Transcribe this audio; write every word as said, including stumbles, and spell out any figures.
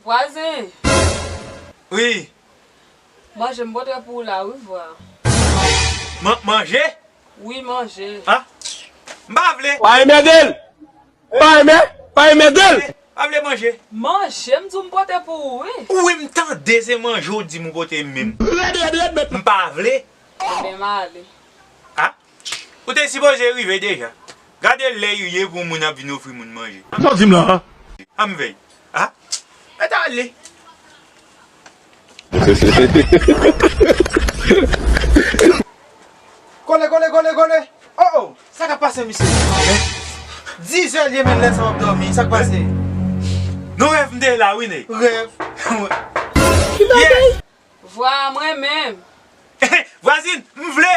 Vwazen, Wi. Manje m pote pou ou la, wi, vwa. Man- manje? Wi, manje. Ah? M pa vle. Pa enmède l! Pa enmè, pa enmède l! Pa vle manje. Manje, m di w m pote pou ou, wi. Wi, m tande se manje w di m ou pote m menm. M pa vle. Ebyen, m ale. Ah? Ou te sipoze rive deja. Gade lè y ye pou moun ap vin ofri moun manje. Sa w di m la a? An m vèy. Ah? Mèt ale. Kole, kole, kole, kole. Oh, oh. Sa k ap pase, misye? Dizè l ye, men lè sa w ap dòmi. Sa k pase? Nou rèv m te la, wi, nèg. Rèv. Yeah. Vwa, mwen menm. Vwazin, m vle.